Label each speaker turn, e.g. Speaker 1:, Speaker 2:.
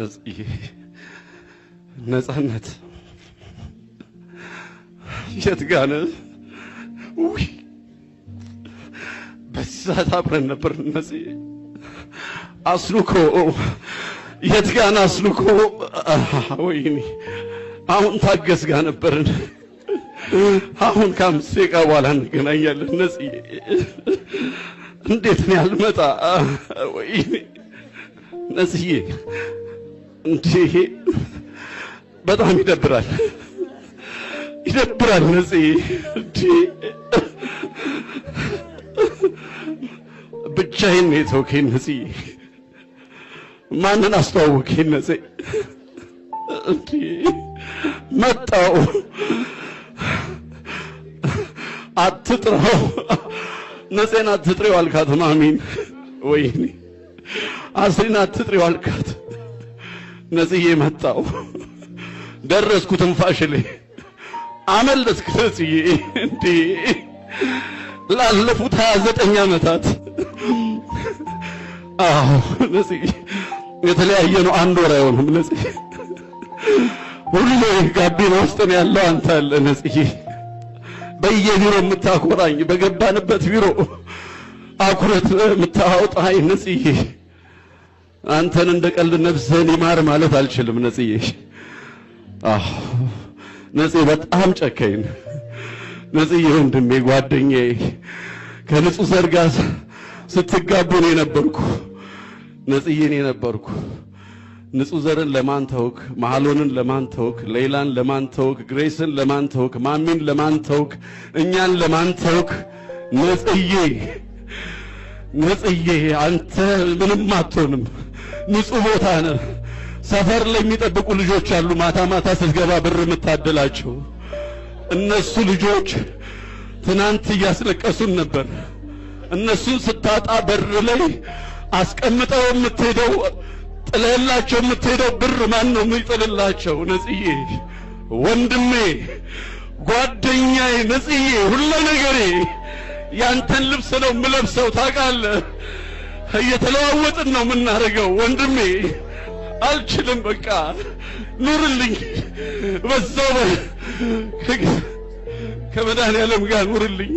Speaker 1: ነጽዬ፣ ነጻነት የት ጋ ነህ? ውይ በዚህ ሰዓት አብረን ነበር። ነጽዬ፣ አስኑኮ የት ጋ ነህ? አስኑኮ፣ ወይኔ አሁን ታገስ ጋር ነበርን። አሁን ከ5 ደቂቃ በኋላ እንገናኛለን። ነጽዬ እንዴት ነው ያልመጣ? ወይኔ ነጽዬ፣ እንዴ በጣም ይደብራል፣ ይደብራል። ነጽዬ እንዴ ብቻዬን ነው የተውከኝ ነጽዬ። ማንን አስተዋወቅከኝ ነጽዬ? እንዴ መጣው፣ አትጥራው ነጼን፣ አትጥሪው አልካት ማሚን። ወይኔ አስሪን አትጥሪው አልካት። ነጽዬ መጣው፣ ደረስኩ፣ ትንፋሽ ላይ አመለጥክ ነጽዬ። እንዴ ላለፉት 29 ዓመታት፣ አዎ ነጽዬ፣ የተለያየ ነው። አንድ ወር አይሆንም ነጽዬ። ሁሌ ጋቢና ውስጥ ነው ያለው አንተ አለ ነጽዬ። በየቢሮ የምታኮራኝ፣ በገባንበት ቢሮ አኩረት የምታወጣኝ ነጽዬ፣ አንተን እንደ ቀልድ ነፍስህን ይማር ማለት አልችልም ነጽዬ። አዎ ነጽዬ በጣም ጨካኝ ነህ። ነጽዬ ወንድሜ፣ ጓደኛዬ፣ ከንጹህ ዘር ጋር ስትጋቡ እኔ ነበርኩ። ነጽዬ እኔ ነበርኩ። ንጹህ ዘርን ለማን ተውክ? መሐሎንን ለማን ተውክ? ሌይላን ለማን ተውክ? ግሬስን ለማን ተውክ? ማሚን ለማን ተውክ? እኛን ለማን ተውክ? ነጽዬ፣ ነጽዬ አንተ ምንም አትሆንም። ንጹህ ቦታ ነህ። ሰፈር ላይ የሚጠብቁ ልጆች አሉ። ማታ ማታ ስትገባ ብር የምታደላቸው እነሱ ልጆች ትናንት እያስለቀሱን ነበር። እነሱን ስታጣ በር ላይ አስቀምጠው የምትሄደው፣ ጥለህላቸው የምትሄደው ብር ማን ነው የሚጥልላቸው? ነጽዬ ወንድሜ፣ ጓደኛዬ፣ ነጽዬ ሁለ ነገሬ፣ ያንተን ልብስ ነው የምለብሰው ታውቃለህ። እየተለዋወጥን ነው የምናደርገው ወንድሜ። አልችልም፣ በቃ ኑርልኝ፣ በዛው ከመድኃኒዓለም ጋር ኑርልኝ።